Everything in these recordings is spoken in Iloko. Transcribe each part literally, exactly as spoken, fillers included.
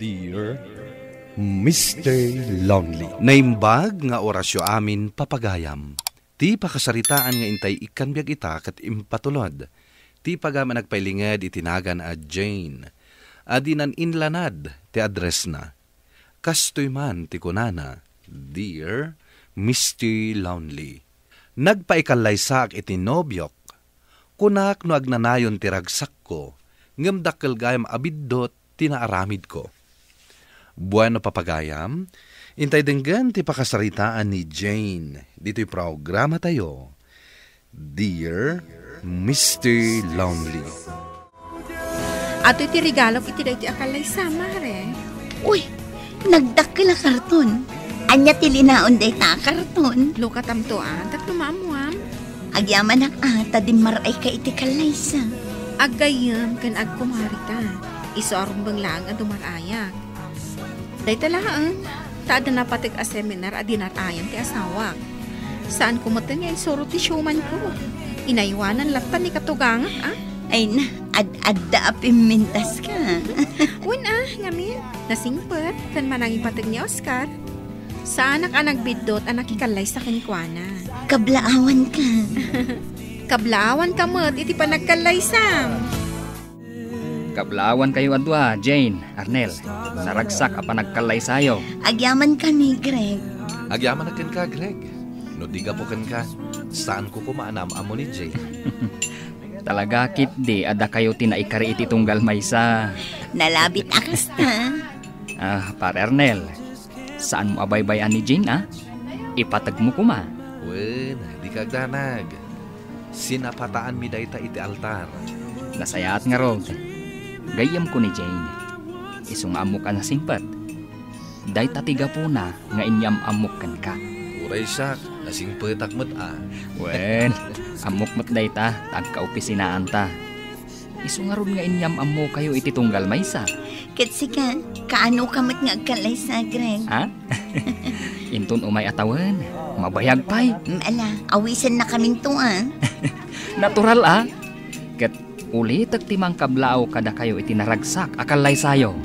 Dear Mister Lonely. Naimbag nga orasyo amin, papagayam. Ti pakasaritaan nga intay ikkan biag ita ket impatulod ti pagayam a nagpailinged iti nagan a Jane, a dinan inlanad ti addressna. Kastoy man ti kunana, "Dear Mister Lonely, nagpaikallaysaak iti nobiok. Kunak no agnanayon ti ragsakko, ngem dakkel gayam a biddut ti naaramidko." Bueno, papagayam, intay denggen ti pakasaritaan ni Jane ditoy programatayo, Dear Mister Lonely. Ato ti regalok iti daytoy a kallaysa, mare. Uy, nagdakkel a karton. Ania ti linaon dayta a karton? Lukatamto, a, tapno maammuam. Agyamanak, a, ta dimmar-ayka iti kallaysa. Aggayyem ken agkumarita. Isu a rumbeng laeng a dumar-ayak. Dayta laeng, ta adda napateg a seminar a dinar-ayan ti asawak. Saanko metten nga insurot ti siumanko. Inaywanan latta ni katugangak, a? Ay na, ad-adda a pimmintaska. Wen, a, ngamin, nasingpet, ken manangipateg ni Oscar. Saanak a nagbiddut a nakikallaysa kenkuana. Kablaawanka. Kablaawanka met iti panagkallaysam. Kablaawankayo a dua, Jane, Arnel. Naragsak a panagkallaysayo. Agyaman kami, Greg. Agyamanak kenka, Greg. No di gapu kenka, saanko koma a naam-ammo ni Jane. Talaga, ketdi a dakayo ti naikari iti tunggal maysa. Nalabit a kasta. Ah, Pare Arnel, saanmo a baybay-an ni Jane, a? Ipategmo koma. Wen, dika agdanag. Sinapataanmi dayta iti altar. Nasayaat ngarud. Gayyemko ni Jane. Isu nga ammok a nasingpet. Dayta ti gapuna nga inyam-ammok kenka. Uray siak, nasingpetak met a. Wen, ammok met dayta, ta agkaopisinaanta. Isu ngarud nga inyam-ammokayo iti tunggal maysa. Ket sika, kaanoka met nga agkallaysa, Greg? Ha? Inton umay a tawen, mabayag pay. Mm, ala, awisennakaminto, a. Natural, a. Ket ulitek ti mangkablaaw kadakayo iti naragsak a kallaysayo.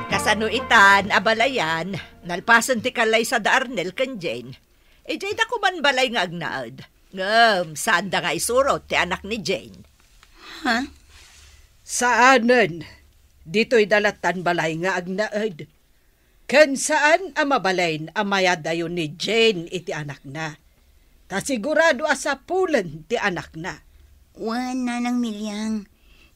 Kasano itan a balayan, nalpasen ti kallaysa da Arnel ken Jane? Idiay da koman balay nga agnaed. Ngem, saanda nga isurot ti anak ni Jane. Ha? Saanen. Ditoy da lattan balay nga agnaed. Ken saan a mabalin a mayadayo ni Jane iti anakna. Ta sigurado a sapulen ti anakna. Wen, Nanang Miliang,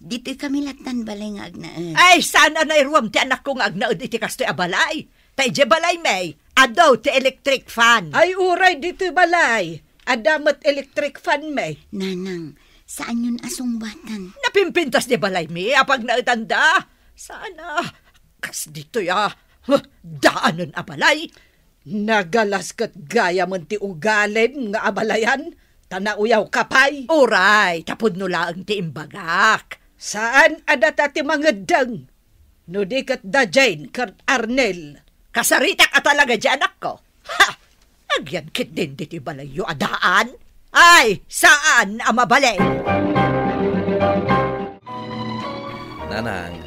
ditoy kami lattan balay nga agnaed. Ay, saan a nairuam ti anakko nga agnaed iti kastoy a balay? Ta idiay balaymi, adu ti electric fan. Ay, uray ditoy balay, adda met electric fanmi. Nanang, saanyon a sungbatan. Napimpintas diay balaymi a pagnaedanda. Saan a, kas ditoy a, huh, daanen a balay. Nagalas ket gayamen ti ugalim nga abalayan, ta nauyawka pay. Uray, ta pudno laeng ti imbagak. Saan a data ti mangeddeng, no di ket da Jane ken Arnel. Kasaritak a talaga diay anakko. Ha! Agyan ketdin ditoy balayyo a daan? Ay, saan a mabalin! Nanang,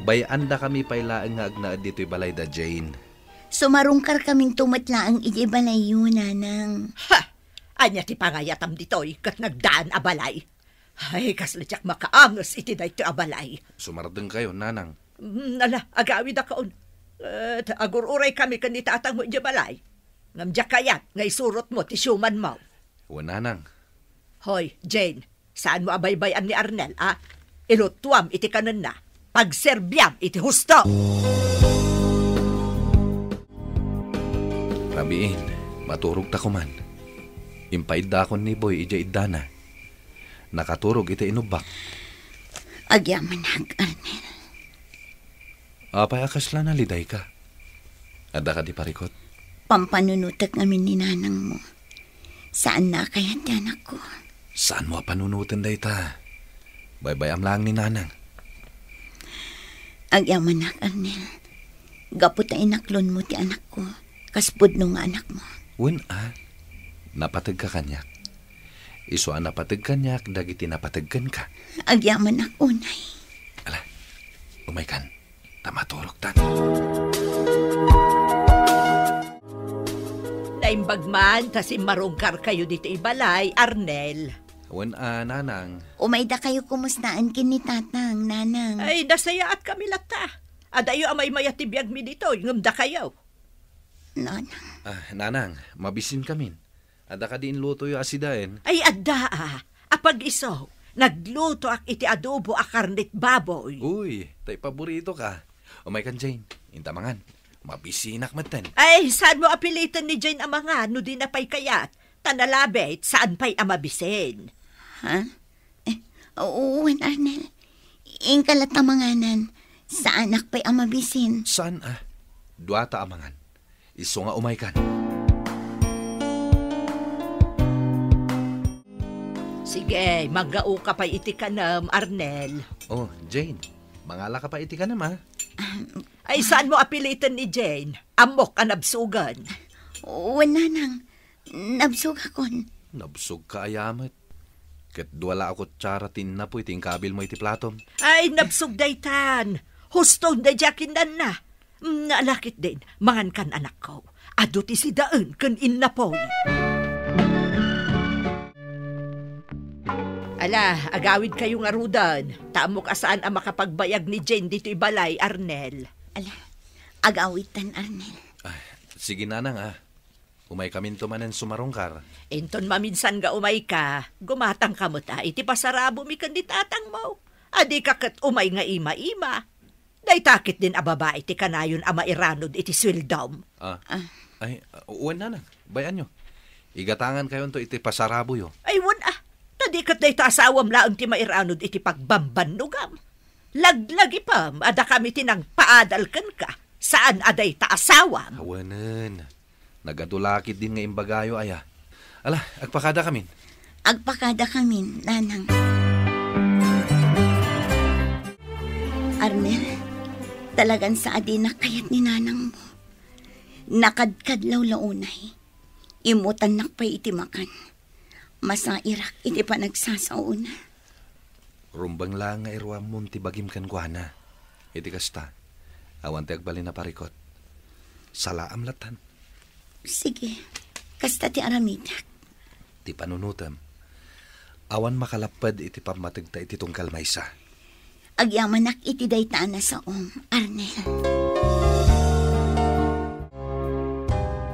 bay-andakami pay laeng nga agnaed ditoy balay da Jane. Sumarungkarkaminto met laeng idiay balayyo, Nanang. Ha! Ania ti pangayatam ditoy ket nagdaan a balay? Ay, kasla diak makaanges iti daytoy a balay. Sumardengkayo, Nanang. Mm, ala, agawidakon. Et agur-uraykami ken ni tatangmo idiay balay. Ngem diak kayat nga isurotmo ti siumanmo. Wen, Nanang. Hoy, Jane, saanmo a baybay-an ni Arnel, a? Ilutuam iti kanenna. Pagserbiam iti husto! Rabiin, maturogta koman. Impaiddakon ni Boy idiay iddana. Nakaturog iti inubbak. Agyamanak, Arnel. Apay a kasla nalidayka? Adda kadi parikut? Pampanunotek ngamin ni nanangmo. Saanna a kayat ti anakko. Saanmo a panunoten dayta? Baybay-am laeng ni nanang. Agyamanak, Arnel. Gapu ta inaklonmo ti anakko, kas pudno nga anakmo. Wen a, napategka kaniak. Isu a napateg kaniak dagiti napateg kenka. Agyamanak unay. Ala, umaykan, ta maturogtan. Naimbag man ta simmarungkarkayo ditoy balay, Arnel. Wen a, nanang. Umaydakayo kumustaen ken ni tatang, nanang. Ay, nasayaatkami latta. Adayo a maymayat ti biagmi ditoy, ngem dakayo. Nanang. Ah, nanang, mabisinkamin. Adda kadi inlutoyo a sidaen? Ay, adda a. Apag-isu, naglutoak iti adobo a karnet baboy. Uy, tay paboritoka. Umaykan, Jane. Inta mangan. Mabisinak metten. Ay, saanmo a piliten ni Jane a mangan no dina pay kayat? Ta nalabit, saan pay a mabisin. Ha? Eh, wen, Arnel. Inka latta manganan. Saanak pay a mabisin. Saan a? Duata a mangan. Isu nga umaykan. Sige, maggaoka pay iti kanem, Arnel. Oh, Jane, mangalaka pay iti kanem, a? Ay, saanmo a piliten ni Jane? Ammok a nabsugen. Wen, nanang. Nabsugakon. Nabsugka aya met. Ket dua la a kutsara ti innapoy ti inkabilmo iti platom. Ay, nabsug daytan. Husto daydiay a kinnanna. Mm, ala ketdin, mangankan, anakko. Adu ti sidaen ken innapoy. Ala, agawidkayo ngaruden. Ta ammok a saan a makapagbayag ni Jane ditoy balay, Arnel. Ala, agawidtan, Arnel. Ah, sige, nanang, a. Umaykaminto manen sumarungkar. Inton maminsan nga umayka, gumatangka met a iti pasarabomi ken ni tatangmo. A dika ket umay nga ima-ima. Dayta ketdin a babai ti kanayon a mairanud iti sueldom. Ah. Ah. Ay, wen, nanang, bay-anyo. Igatangankayonto iti pasaraboyo. Ay, wen a. Ta di ket dayta asawam laeng ti mairanud iti pagbambannogam. Laglagipem a dakami ti nangpaadal kenka, saan a dayta asawam. Awenen. Nagadu la ketdin nga imbagayo aya. Ala, agpakadakamin. Agpakadakamin, nanang. Arnel, talagan sa a dinak kayat ni nanangmo. Nakadkadlaw la unay. Imutannak pay iti makan. Masairak iti panagsasaona. Rumbeng laeng nga iruamon ti bagim kenkuana. Iti kasta, awan ti agbalin a parikut. Salaam lattan. Sige, kasta ti aramidek. Ti panunotem, awan makalapped iti pammategta iti tunggal maysa. Agyamanak iti dayta a nasaom, Arnel.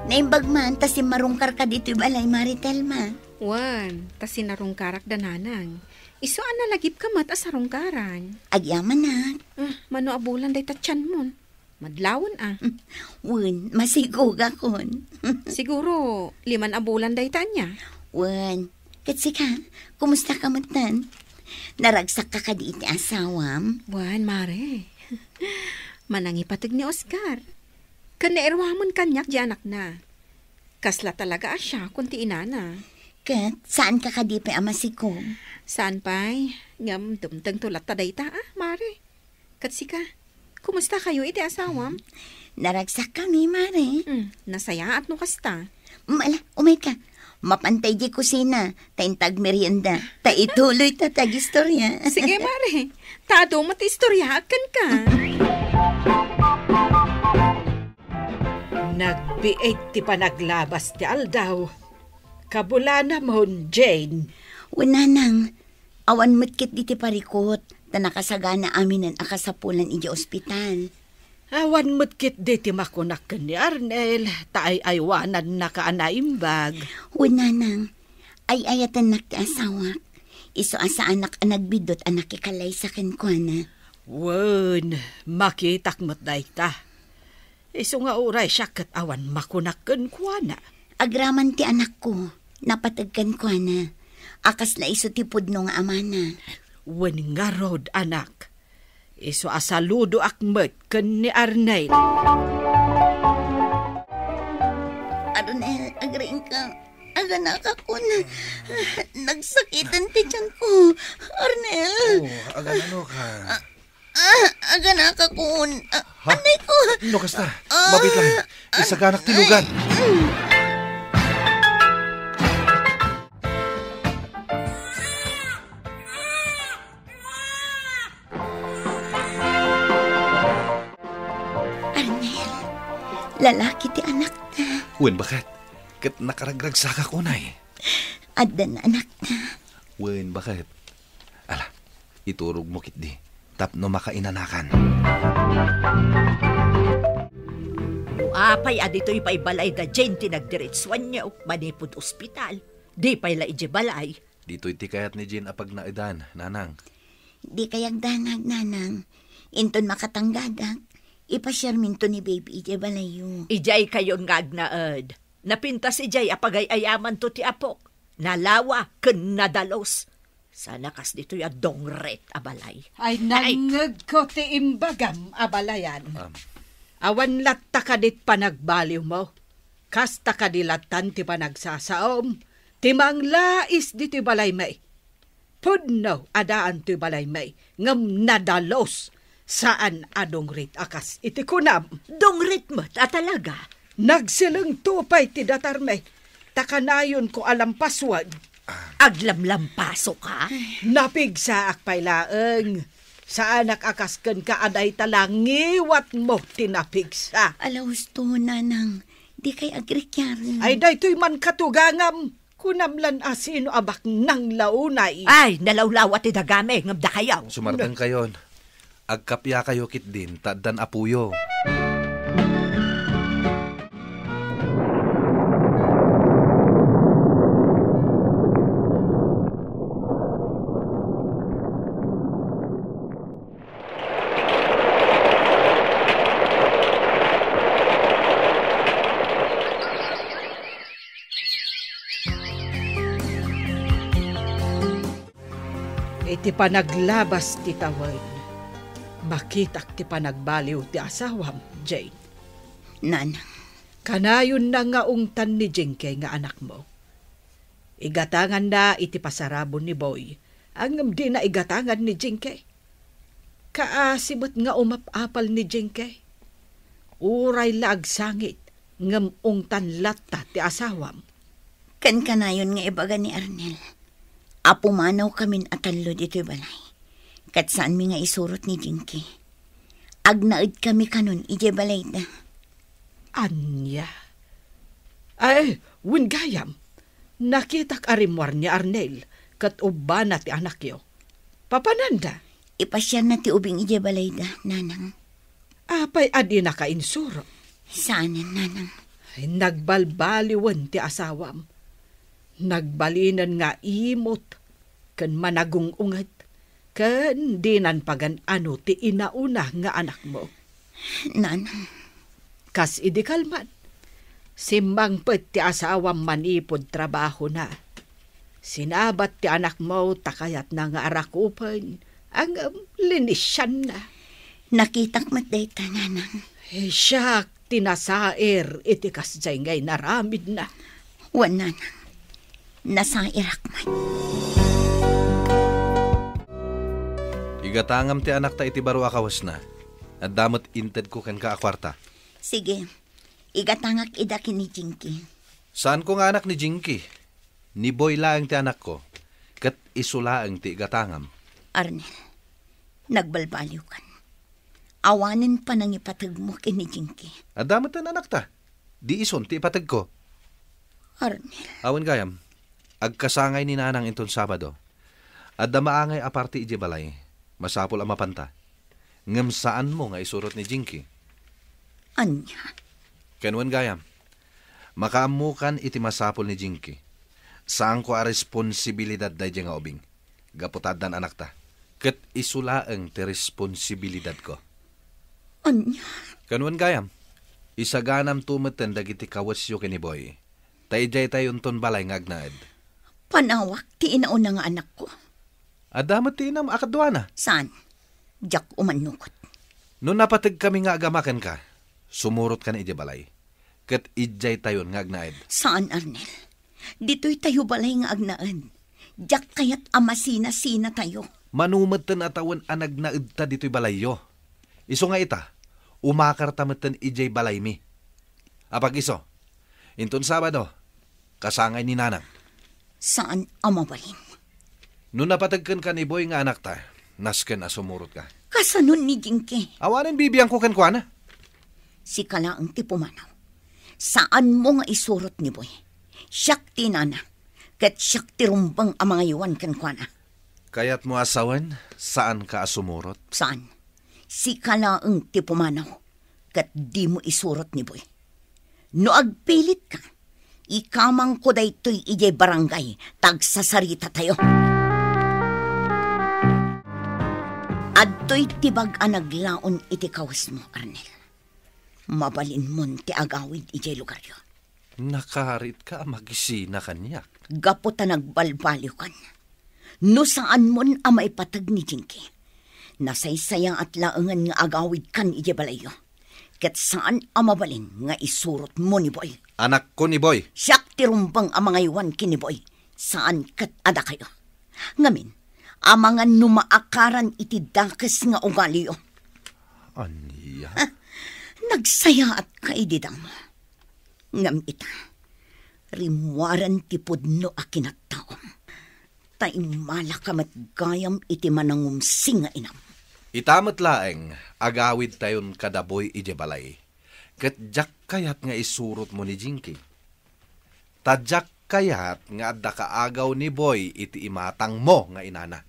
Naimbag man ta simmarungkarka ditoy balay, Mari Telma. Wen, ta sinarungkarak da nanang. Isu a nalagipka met a sarungkaran. Agyamanak. Ah, mano a bulan dayta tianmon? Madlawen a. Wen, masigugakon. Siguro, liman a bulan dayta ania? Wen, ket sika, kumusta ka metten? Naragsakka kadi iti asawam? Wen, Mare. Manangipateg ni Oscar. Ken nairuamen kaniak di anakna. Kasla talaga a siakon ti inana. Ket saanka kadi pay a masigug? Saan pay, ngem dumtengto latta dayta, a, Mare. Ket sika, kumusta kayo iti asawam? Naragsakkami, Mare. Hmm, nasayaat no kasta. Mala, umayka. Mapantay di kusina, ta intag merienda, ta ituloy ta tagistoria. Sige, Mare. Ta adu met ti istoriaak kenka. Nagbiit ti panaglabas ti aldaw. Kabulanamon, Jane. Wen, nanang, awan met ketdi ti parikut, ta nakasagana aminen a kasapulan idiay ospital. Awan met ketdi ti makunak ken ni Arnel, ta ay-aywanannaka a naimbag. Wen, nanang, ay-ayatennak ti asawak. Isu a saanak a nagbiddut a nakikalaysa kenkuana. Wen, makitak met dayta. Isu nga uray siak ket awan makunak kenkuana. Agraman ti anakko, napateg kenkuana. A kasla isu ti pudno nga amana. Wen ngarud, anak. Isu a saludoak met ken ni Arnel. Arnel, agriingka. Aganakakon. Nagsakiten ti tianko. Arnel. Oh, aganano ka? Ah, aganakakon. Ah, Ha? Anay ko. No kasta, Ah, mabit lang. Isaganak ti lugan. Mm. Lalaki ti anakta. Wen, baket. Ket nakaragragsakak unay. Addan anakta. Wen, baket. Ala, iturogmo ketdi tapno makainanakan. No apay a ditoy pay balayda Jane ti nagdiretsuanyo manipud ospital, di pay la idiay balay. Ditoy ti kayat ni Jane a pagnaedan, nanang. Di kayat danag, nanang. Inton makatanggadak, ipasiarminto ni baby idiay balayyo. Idiay kayon nga agnaed. Napintas idiay a pagay-ayamanto ti apok. Nalawa ken nadalus. Sana kas ditoy a dungret a balay. Ay, nangngegko ti imbagam a balayan. Am. Awan latta kadit panagbaliwmo. Kasta kadi lattan ti panagsasaom, ti manglais ditoy balaymi. Pudno a daan toy balaymi, ngem nadalus, saan a dungrit a kas iti kunam. Dungrit met a talaga. Nagsilengto pay ti datarmi, ta kanayonko a lampasuen. Aglamlampasoka? Napigsaak pay laeng. Saanak a kas kenka a dayta la ngiwatmo ti napigsa. Ala husto, nanang, dikay agrikiaren. Ay, daytoy man katugangam. Kunam lan a sino a baknang la unay. Ay, nalawlawa ti dagami, ngem dakayo. Sumardengkayon. Agkapiakayo ketdin, ta addan apoyo. Iti panaglabas ti tawen, makitak ti panagbaliw ti asawam, Jane. Nanang. Kanayonna nga ungtan ni Jinky nga anakmo. Igatanganna iti pasarabon ni Boy, ngem dina igatangan ni Jinky. Kaasi met nga umap-apal ni Jinky. Uray la agsangit, ngem ungtan latta ti asawam. Ken kanayon nga ibaga ni Arnel, a pumanawkamin a tallo ditoy balay. Ket saanmi nga isurot ni Jinky. Agnaedkami kanon idiay balayda. Ania? Ay, wen gayam. Nakitak a rimmuar ni Arnel ket ubbana ti anakyo. Papananda? Ipasiarna ti ubing idiay balayda, nanang. Apay a dinaka insuro? Saanen, nanang. Ay, nagbalbaliwen ti asawam. Nagbalinen nga imot ken managung-unget, ken dinan pagan-ano ti inauna nga anakmo. Nanang. Kas idi kalman, simmangpet ti asawam manipud trabahona. Sinabat ti anakmo ta kayatna nga arakupen, ngem linisianna. Nakitak met dayta, nanang. Eh, siak ti nasair iti kasdiay nga inaramidna. Wen, nanang, nasairak met. Igatangam ti anakta iti baro a kawesna. Adda met intedko kenka a kuarta. Sige, igatangak ida ken ni Jinky. Saanko nga anak ni Jinky. Ni Boy laeng ti anakko, ket isu laeng ti igatangam. Arnel, nagbalbaliwkan. Awanen panangipategmo ken ni Jinky. Adda met anakta. Di isun ti ipategko. Arnel. Awan gayam, agkasangay ni Nanang inton Sabado. Adda maangay a parti idiay balay. Masapul a mapanta. Ngem saanmo nga isurot ni Jinky. Ania? Ken wen gayam, makaammokan iti masapul ni Jinky. Saanko a responsibilidad daydiay nga ubing. Gapu ta addan anakta. Ket isu laeng ti responsibilidadko. Ania? Ken wen gayam, isaganamto metten dagiti kawesyo ken ni Boy. Ta idiay tayonton balay nga agnaed. Panawak ti inauna nga anakko. Adda met ti inam a kaduana. Saan? Diak umannukot. No napategkami nga agama kenka, sumurotkan idiay balay. Ket idiay tayon nga agnaed. Saan, Arnel. Ditoy tayo balay nga agnaed. Diak kayat a masina-sina tayo. Mano metten a tawen a nagnaedta ditoy balayyo. Isu nga ita, umakarta metten idiay balaymi. Apag-isu, inton Sabado, kasangay ni Nanang. Saan a mabalin. No napateg kenka ni Boy nga anakta, nasken a sumurotka. Kasano ni Jinky? Awanen bibiangko kenkuana. Sika laeng ti pumanaw. Saanmo nga isurot ni Boy. Siak ti inana, ket siak ti rumbeng a mangaywan kenkuana. Kayatmo a sawen, saanka a sumurot? Saan. Sika laeng ti pumanaw, ket dimo isurot ni Boy. No agpilitka, ikamangko daytoy idiay barangay ta agsasaritatayo. Adtoy tibag a naglaon iti kawesmo, Arnel. Mabalinmon ti agawid idiay lugaryo. Nakaritka a makisina kaniak. Gapu ta nagbalbaliwkan. No saanmon a maipateg ni Jinky, nasaysayaat laengen nga agawidkan idiay balayyo. Ket saan a mabalin nga isurotmo ni Boy. Anakko ni Boy. Siak ti rumbeng a mangaywan ken ni Boy. Saan ket a dakayo. Ngamin, amangan no maakaran iti dakes nga ugaliyo. Ania? Nagsayaatka idi damo. Ngem ita, rimmuaren ti pudno a kinattaom. Ta immalaka met gayam iti manangumsi nga inam. Ita met laeng, agawidtayon kada Boy idiay balay. Ket diak kayat nga isurotmo ni Jinky. Ta diak kayat nga adda kaagaw ni Boy iti imatangmo nga inana.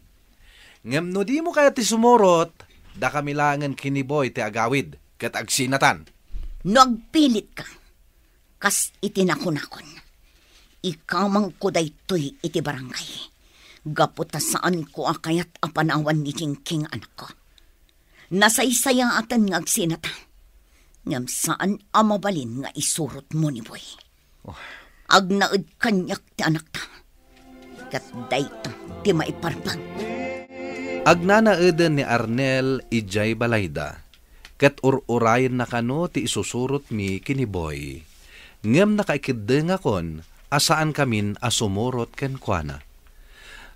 Ngem no dimo kayat ti sumurot, dakami laengen ken ni Boy ti agawid, ket agsinatan. No agpilitka, kas iti nakunakon, ikamangko daytoy iti barangay. Gapu ta saanko a kayat a panawan ni Jinky nga anakko. Nasaysayaaten nga agsinata. Ngem saan a mabalin nga isurotmo ni Boy. Oh. Agnaed kaniak ti anakta. Ket dayta ti maiparpag. Agnanaeden ni Arnel idiay balayda, ket ur-urayenna kano ti isusurotmi ken ni Boy. Ngem nakaikeddengakon a saankamin a sumurot kenkuana.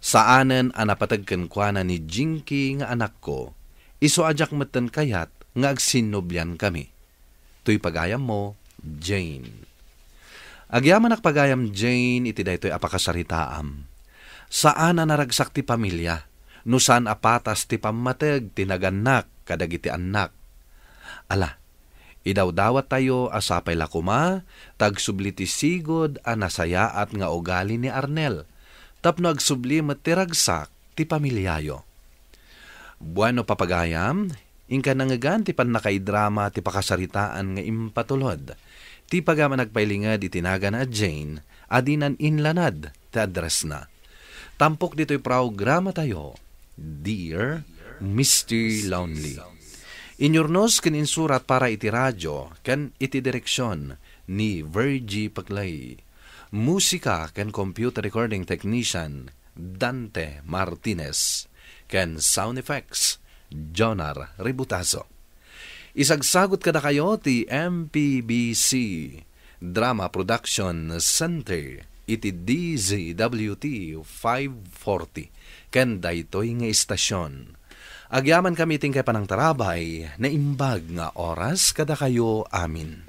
Saanen a napateg kenkuana ni Jinky nga anakko, isu a diak metten kayat nga agsinnubliankami. Toy pagayammo, Jane. Agyamanak pagayam, Jane, iti daytoy a pakasaritaam. Saan a naragsak ti pamilia, no saan a patas ti pammateg ti nagannak kadagiti annak. Ala, idawdawattayo a sapay la koma ta agsubli ti sigud a nasayaat nga ugali ni Arnel, tapno agsubli met ti ragsak ti pamiliayo. Bueno, papagayam, inka nangngegan ti pannakaidrama ti pakasaritaan nga impatulod ti pagayam a nagpailinged iti nagana a Jane a dinan inlanad ti addressna. Tampok ditoy programatayo, Dear Mister Lonely. Inyurnos ken insurat para iti radio ken iti direksion ni Virgie Paclay. Musika ken computer recording technician, Dante Martinez, ken sound effects, Jonar Ributazo. Isagsagut kadakayo ti M P B C Drama Production Center iti D Z W T five forty ken daytoy nga istasion. Agyamankami iti inkay panangtarabay, naimbag nga oras kadakayo amin.